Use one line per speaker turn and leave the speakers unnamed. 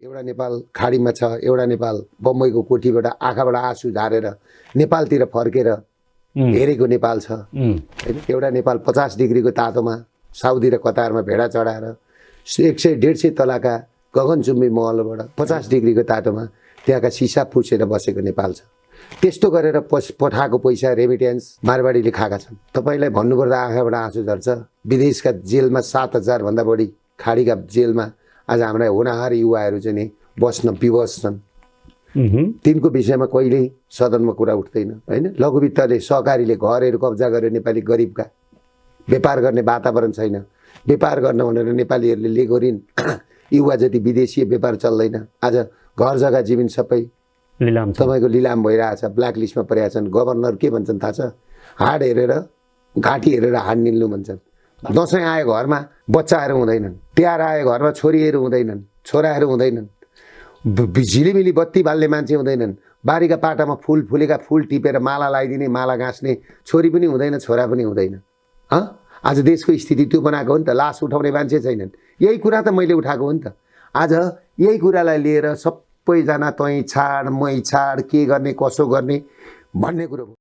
एउटा नेपाल खाडीमा छ, एउटा नेपाल बम्बईको कोठीबाट आँखाबाट आँसु झारेर नेपालतिर फर्केर हेरेको नेपाल छ हैन। एउटा नेपाल 50 डिग्रीको तातोमा साउदी र कतारमा भेडा चढाएर 100-150 तलाका गगनचुम्बी महलबाट 50 डिग्रीको तातोमा त्यहाँका सिसा फुसेर बसेको नेपाल छ। त्यस्तो गरेर पठाएको पैसा रेमिटेन्स मारवाडीले खाएका छन्। तपाईलाई भन्नुपर्दा आँखाबाट आँसु झर्छ। विदेशका जेलमा 7000 भन्दा बढी खाडीका जेलमा आज हाम्रा होनहार युवाहरू चाहिँ नि बस्न विवश छन्। तिनको विषयमा कहिल्यै सदनमा कुरा उठ्दैन हैन। लघुवित्तले सहकारीले घरहरू कब्जा गर्यो, नेपाली गरिबका व्यापार गर्ने वातावरण छैन। व्यापार गर्न भनेर नेपालीहरूले लिएको ऋण युवा जति विदेशीय व्यापार चल्दैन। आज घर जग्गा जमिन सबै
लिलाम
तपाईको लिलाम भइरहेछ, ब्ल्याक लिस्टमा परेका छन्। गभर्नर के भन्छन् थाहा छ? हाड हेरेर घाँटी हेरेर हाड निल्नु भन्छन्। दसैँ आयो घरमा बच्चाहरू हुँदैनन्, तिहार आयो घरमा छोरीहरू हुँदैनन्, छोराहरू हुँदैनन्, झिलिमिली बत्ती बाल्ने मान्छे हुँदैनन्, बारीका पाटामा फुल फुलेका फुल टिपेर माला लगाइदिने, माला गाँच्ने छोरी पनि हुँदैन, छोरा पनि हुँदैन। आज देशको स्थिति त्यो बनाएको हो नि त। लास उठाउने मान्छे छैनन्। यही कुरा त मैले उठाएको हो नि त। आज यही कुरालाई लिएर सबैजना तैँ छाड मै छाड के गर्ने कसो गर्ने भन्ने कुरो